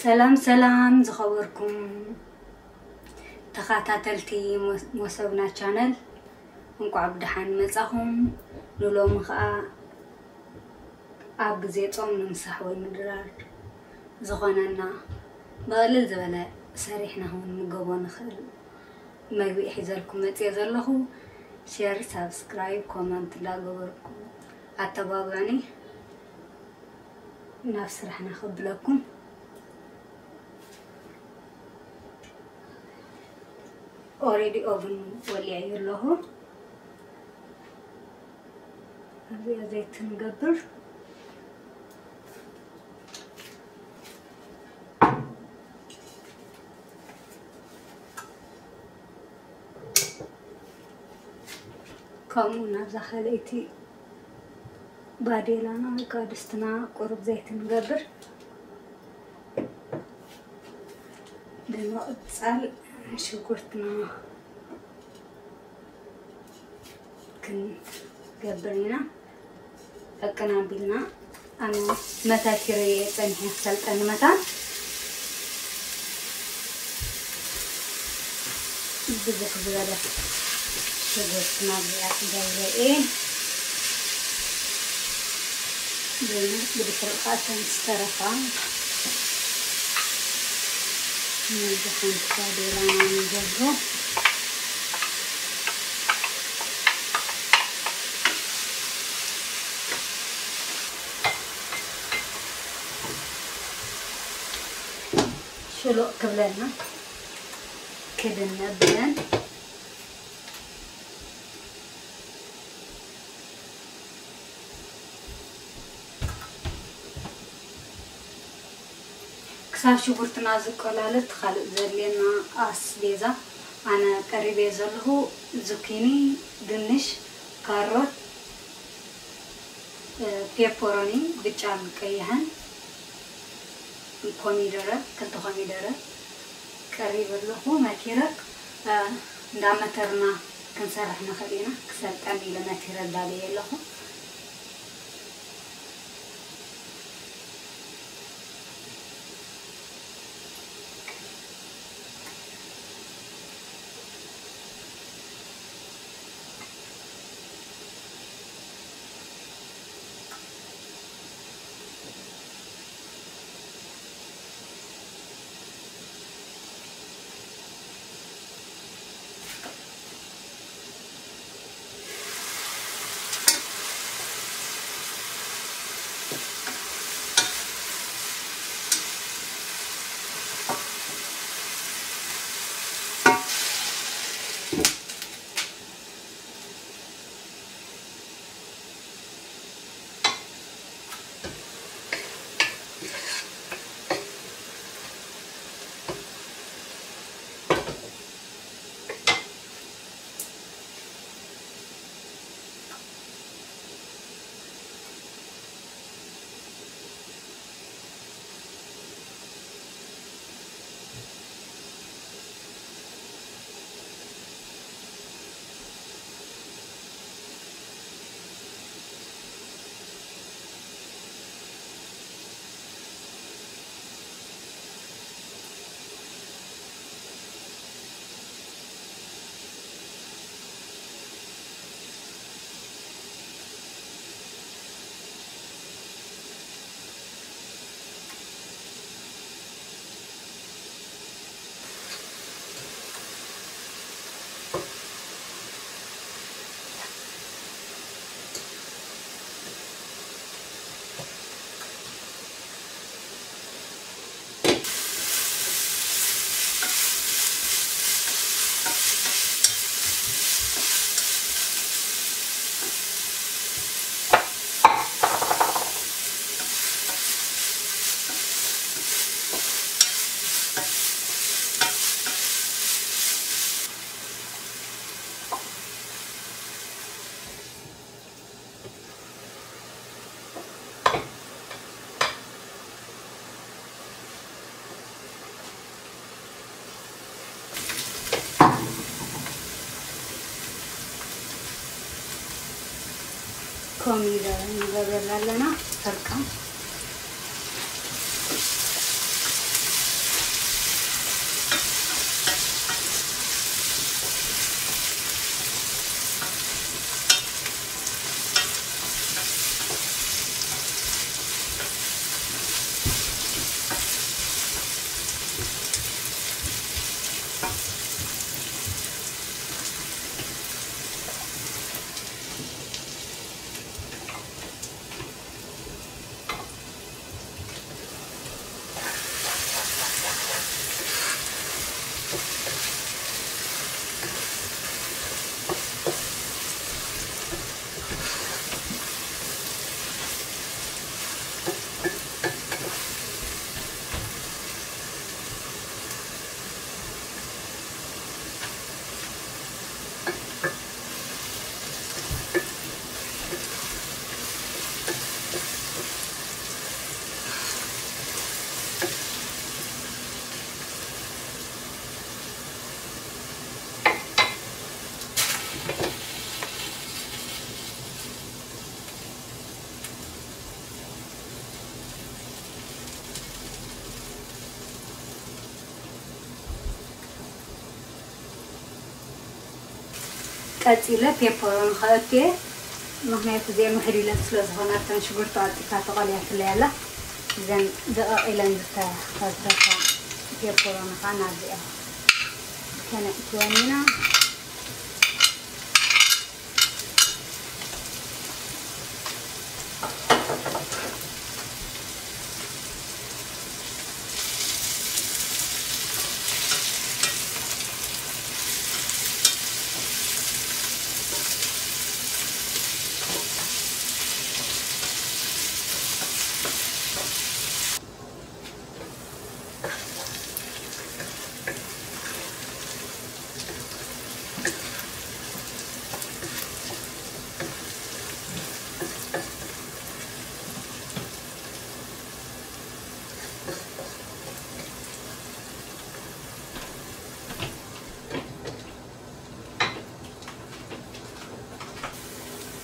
ሰላም ሰላም ዝኸበርኩም ተኸታተልቲ ሞ- ሞሰብና ቻነል፣ እንቋዕ ብደሓን መጻኹም። ንሎሚ ኸኣ ኣብ ግዜ ጾም ንምሳሕ ወይ ምድራር ዝኾነና ብቕልል ዝበለ ሰሪሕና ውን ምገቦ ንኽእል መግቢ ሒዘልኩም መጽየ ዘለኹ። ሸር፣ ሳብስክራይብ፣ ኮመንት እንዳገበርኩም ኣተባብዑኒ። ናብ ስራሕና ከብለኩም። ኦሬዲ ኦቭን ወሊዐ ኣለኹ። ኣብዚኣ ዘይት ንገብር። ከምኡ ናብዛ ካልኣይቲ ባዴላና ወይ ከዓ ድስትና ቁሩብ ዘይት ንገብር። ብምቕፃል ሽጉርትና ክንገብር ኢና። ዕቅን ኣቢልና ኣነ መታኪረ እየ ጸኒሐ ክሰልጠኒ መታን ብዙሕ ዝበለ ሽጉርትና እዚኣ ክገብረ እየ። ብድሕሪ ከዓ እተን ዝተረፋ ነዚ ሓንቲ ባዴላና ንገብሮ። ሽሎቕ ክብለና ክድነ ብለን ክሳብ ሽጉርትና ዝቆላልት ካልእ ዘድልየና ኣስቤዛ ኣነ ቀሪበ ዘለኹ። ዙኪኒ፣ ድንሽ፣ ካሮት፣ ፔፐሮኒ ብጫን ቀይሕን፣ ኮሚደረ፣ ክልተ ኮሚደረ ቀሪበ ኣለኹ። መቲረ እንዳመተርና ክንሰርሕ ንኽእል ኢና። ክሰልጠኒ ኢለ መቲረ ኣዳልየ ኣለኹ። ኮሚደረ ንገብረላ ኣለና። ፈርቃ ቀጺለ ፔፐሮኒ ከእቱ እየ። ምኽንያቱ እዚአን ውሕድ ኢለን ስለ ዝኾና፣ እተን ሽጉርቲ ቀልጢፋ ተቖልያትለይ ኣላ። እዘን ደቐቕ ኢለን ዝተኸትፋ ፔፐሮኒ ኸኣ ናብዚኣ ከነእትወን ኢና።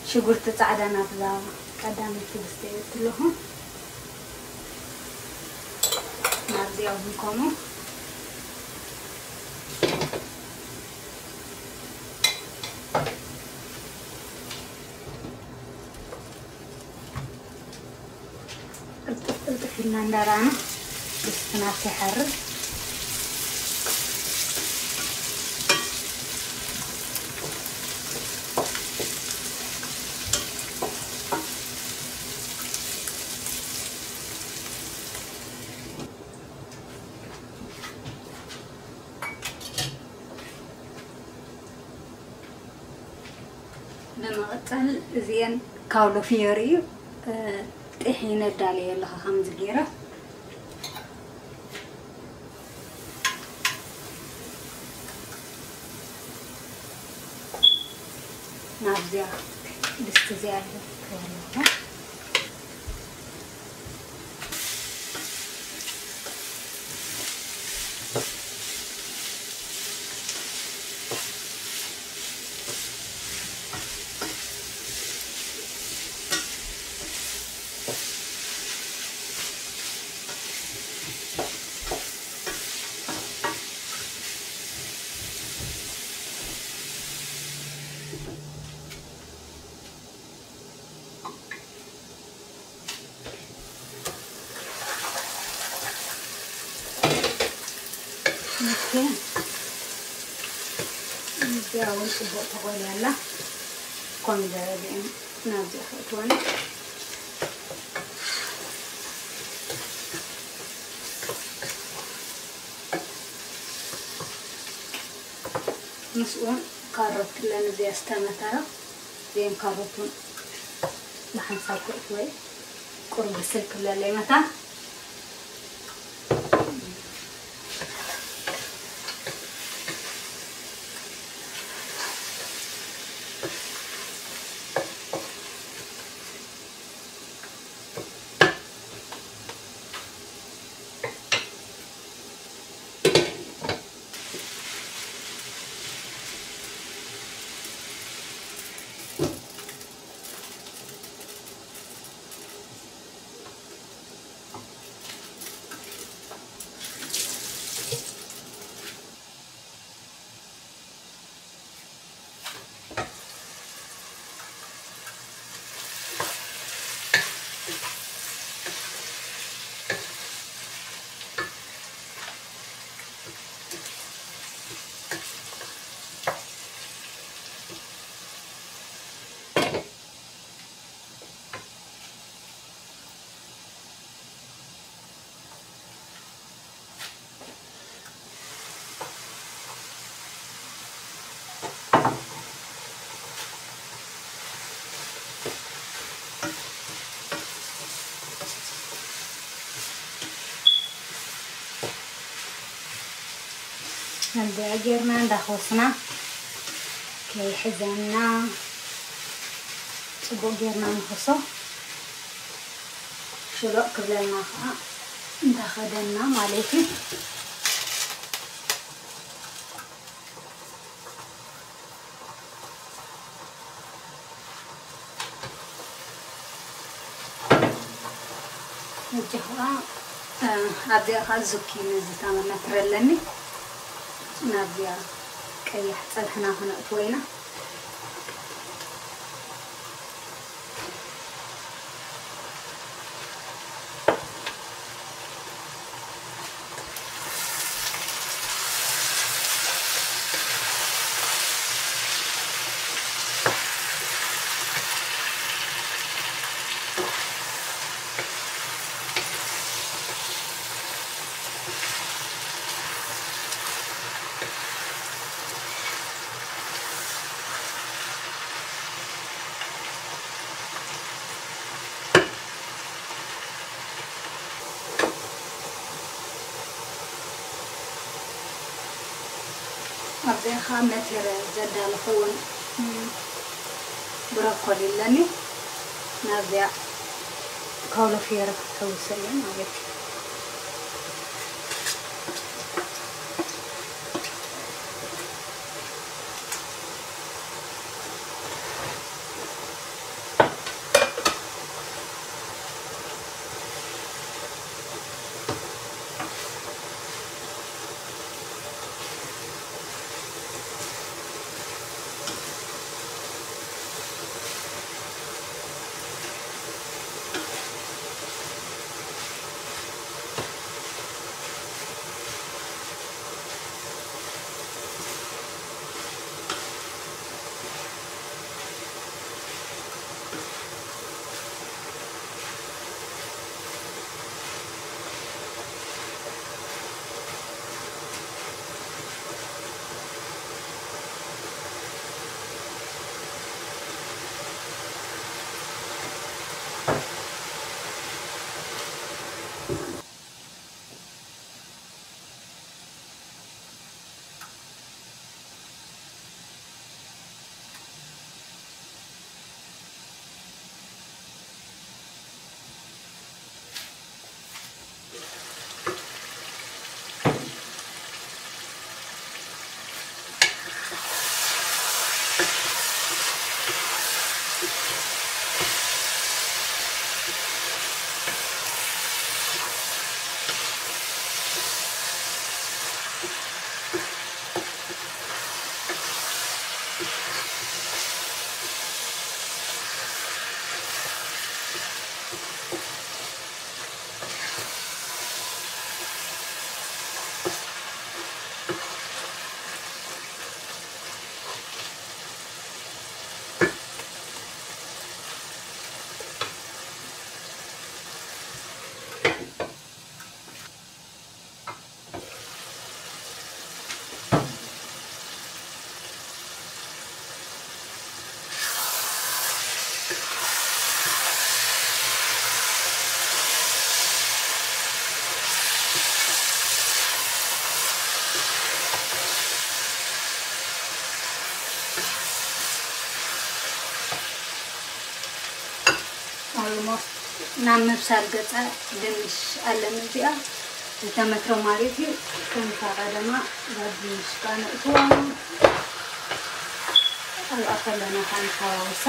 ሽጉርቲ ጻዕዳ ናብዛ ቀዳመይቲ ድስቲ የእቱ ኣለኹ። ናብዚኣ እውን ከምኡ። ቅልጥፍ ቅልጥፍ ኢልና እንዳረኣና ድስትና ከይሓርር። ብምቕጻል እዚኤን ካውሎ ፊዮሪ እዩ። እ፣ ጥሒነ ኣዳልየ ኣለኹ ከምዚ ገይረ። ናብዚኣ ድስቲ እዚኣ ኣለኹ። ኦኬ፣ እዚኣ እውን ጽቡቕ ተቖልያ ኣላ። ኮሚደረ እዚአን ናብዚኣ ከእትወን። ምስኡ ካሮት ክለን እዚኣ ዝተመተረ፣ እዚአን ካሮት እውን ብሓንሳብ ከእትወ እየ። ቁሩብ ብስል ክብለለይ መታን። ከምዚኣ ጌርና እንዳኾስና ከይሕዘና ጽቡቕ ጌርና ንኾሶ። ሽሎቕ ክብለልና ኸዓ እንዳኸደና ማለት እዩ። ሕጂ ኸዓ፣ እ፣ ኣብዚኣ ኸዓ ዙኪኒ ዝተመትረ ኣለኒ። ናብዚኣ ቀያሕ ጸብሕና ክነእትዎ ኢና። ኣብዚኣ ከዓ መቴረ ዘዳለኽዎን ብሮኮሊ ኣለኒ። ናብዚኣ ካውሎፍየር ክሕውሰ እየ ማለት እዩ። Almost ናብ ምብሳል ገጻ ድንሽ ኣለኒ። እዚኣ ዝተመትረ ማለት እዩ። ከምታ ቀደማ እዛ ድንሽ ከዓ ነእትዋ ኣብኣ ከለና ከዓ ንሓዋውሳ።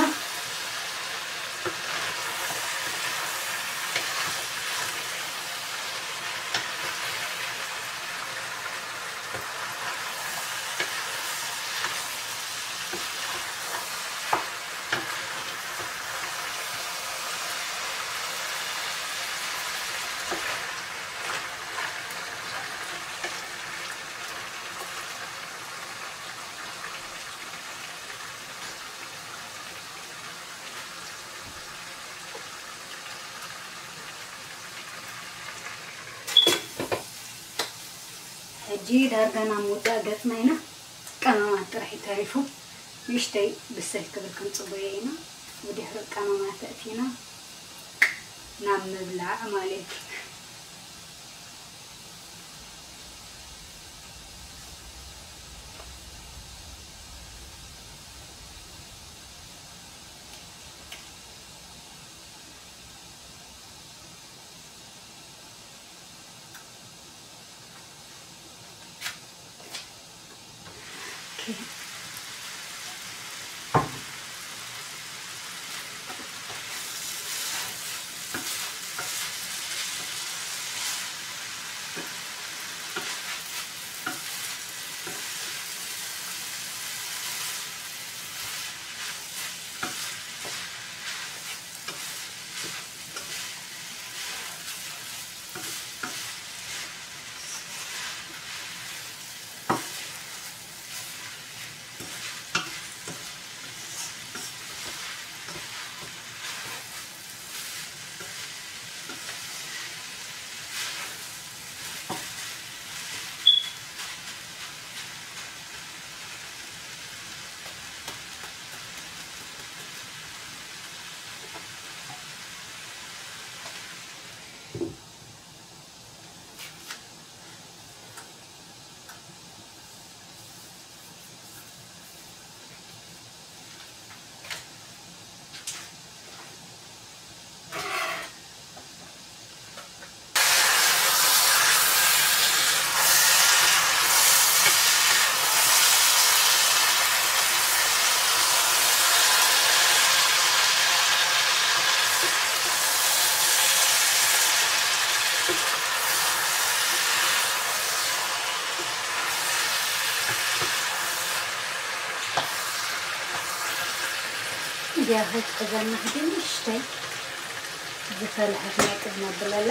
ሕጂ ዳርጋ ናብ ምውዳእ ገጽና ኢና። ቀመማት ጥራሕ እዩ ተሪፉ። ንእሽተይ ብስል ክብል ክንጽበዮ ኢና። ብድሕሪ ቀመማት ኣእቲና ናብ ምብላዕ ማለት እዩ። ያኸት ከዛና ሂደን ንእሽተይ ዝፈለሐት ነጥብ ነብለላ።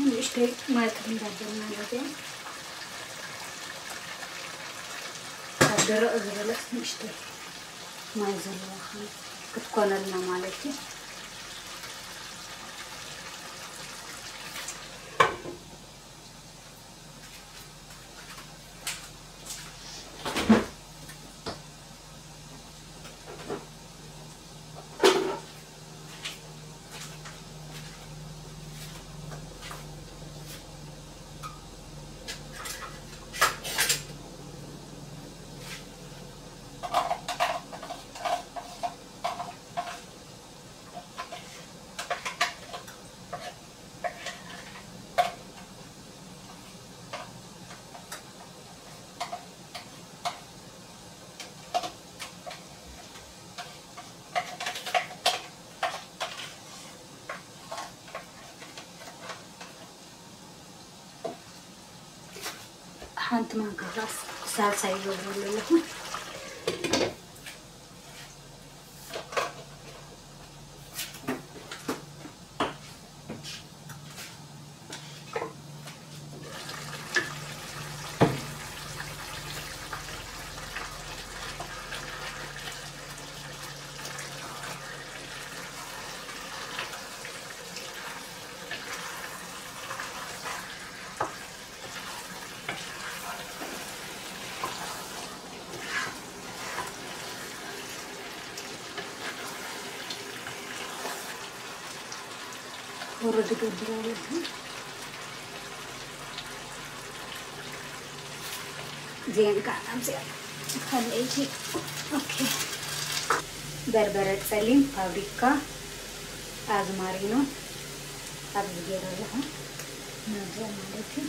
ንእሽተይ ማይ ክድንዳበልና ነዚኣ ካብ ደረቕ ዝበለት ንእሽተይ ማይ ዘለዋ ክትኮነልና ማለት እዩ። ሓንቲ ማንካ ራስ ሳልሳ ይገብረሉ ኣለኹ። ወረድ ገብር ኣለኹ። ዜን ከዓ ኣብዚኣ ካልኣይቲ። ኦኬ። በርበረ ጸሊም፣ ፋብሪካ፣ ኣዝማሪኖ ኣብዚ ገይረ ኣለኹ። ናብዚኣ ማለት እዩ።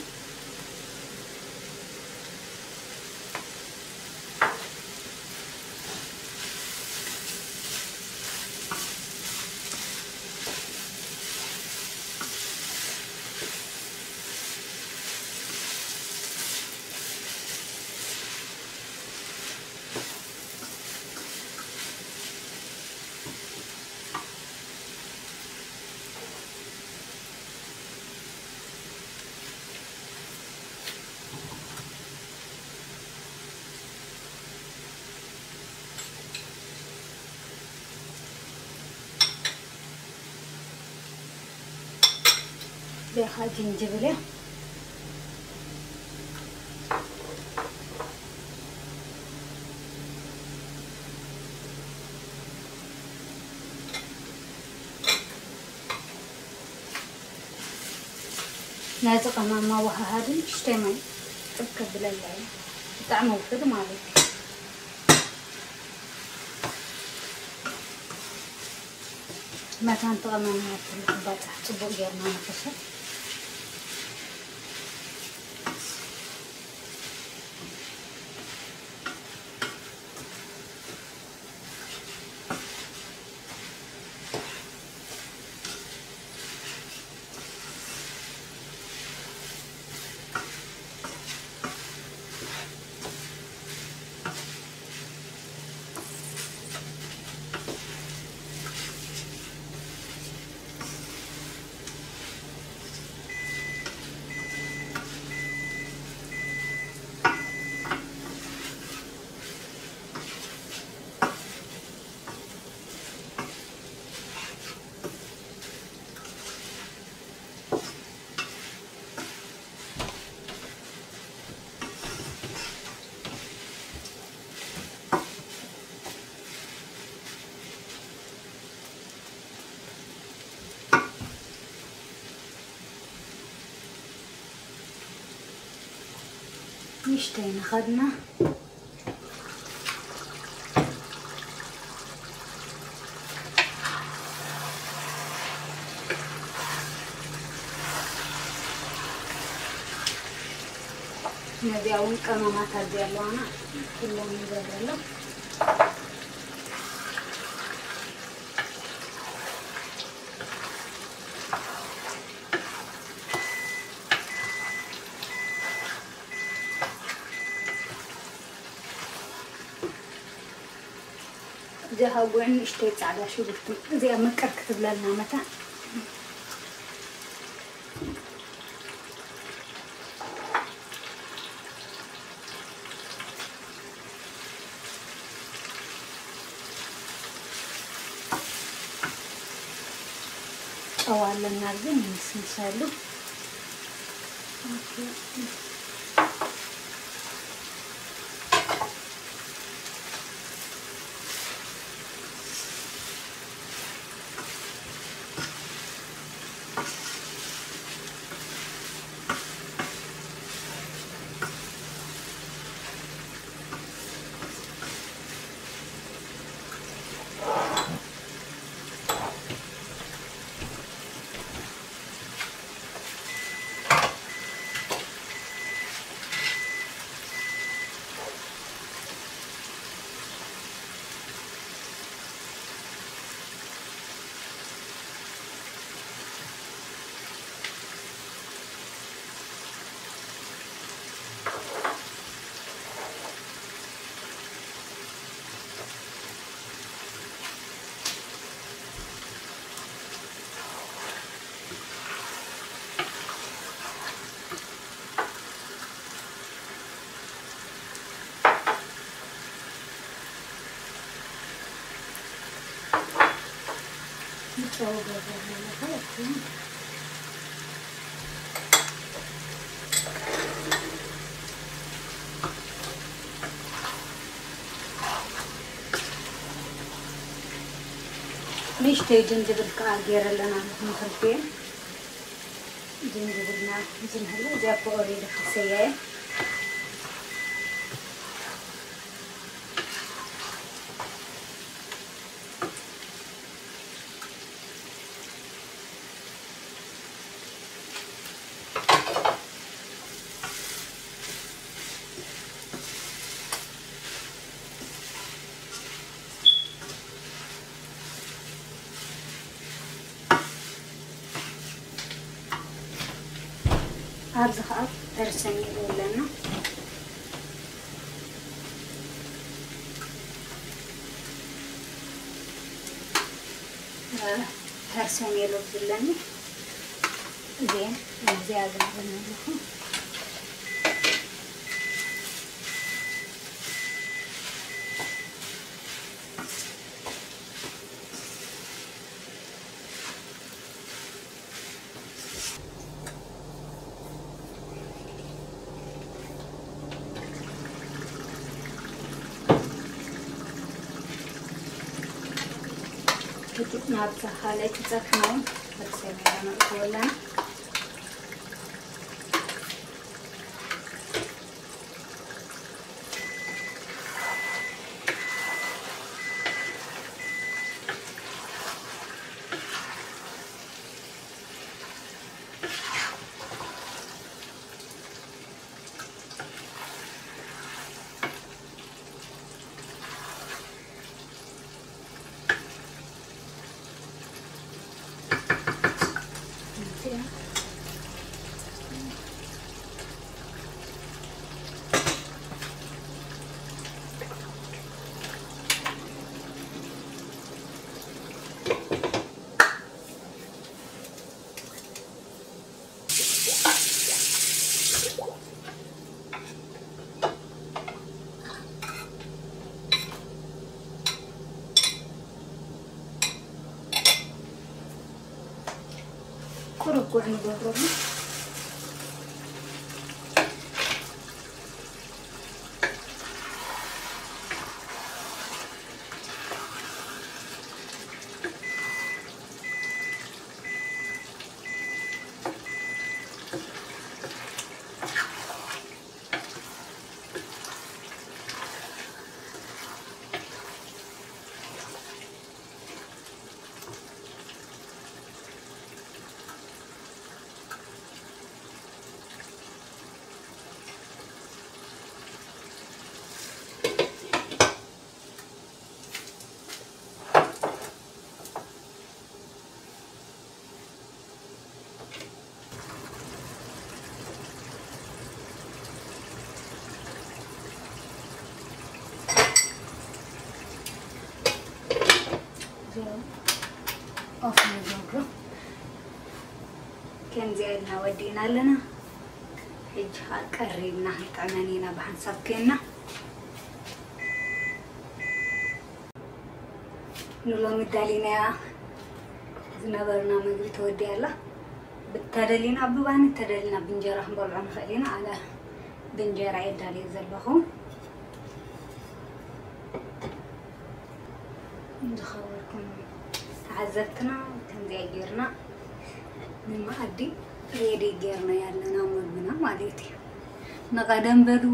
ሌኻ ጅንጅብል እያ። ነዚ ቀማም ኣወሃሃዲ ንእሽተይ ማይ ጥብ ከብለላ እየ። ብጣዕሚ ውሑድ ማለት እዩ። መታን ተቐመና ትልቅ ባጻሕ ጽቡቅ ጌርና ንኸሰል። ንእሽተይ ንኸድና። ነዚኣ እውን ቀመማት ኣብዚ ኣለዋና ኩሎም ንገብረሎም። እዚኣ ካብ ጉዕ ንእሽተይ ጻዕዳ ሽጉርቲ እዚኣ ምቅር ክትብለልና መታ። ጨው ኣለና ግን ንስንሰሉ። ኦኬ። ጨው ገበር ማለት ነው። ንእሽተይ ጅንጅብል ከዓ ገይረ ኣለና ንኽልቲኤን። ጅንጅብልና ዝምህሉ እዚኣ እኮ ኦሬዲ ከሰያ እየ። ኣብዚ ኸዓ ፐርሰን ኣለና። ፐርሰን የሎ ዝብለኒ እዚአን እዚኣ ዝብለኒ ኣለኹ። ናብዛ ካልኣይቲ ጸብሕና እውን መብሰል ኢና ነእትወላ። ጉዕ ንገብረሉ። ኦፍ ንገብሮ። ከምዚኣ ኢልና ወዲእና ኣለና። ሕጂ ኸዓ ቀሪብና ክንጥዕመን ኢና ብሓንሳብ ኬንና። ንሎሚ ኣዳሊናያ ዝነበርና ምግቢ ተወዲኣ ኣላ። ብተደሊና ብባኒ፣ ተደሊና ብእንጀራ ክንበልዖ ንኽእል ኢና። ኣነ ብእንጀራ እየ ኣዳልየ ዘለኹ። ዝኸበርኩም ተዓዘብትና፣ ከምዚኣ ጌርና ንመኣዲ ሬዲ ጌርና ያለና ምግብና ማለት እዩ። ንቐደም በሉ።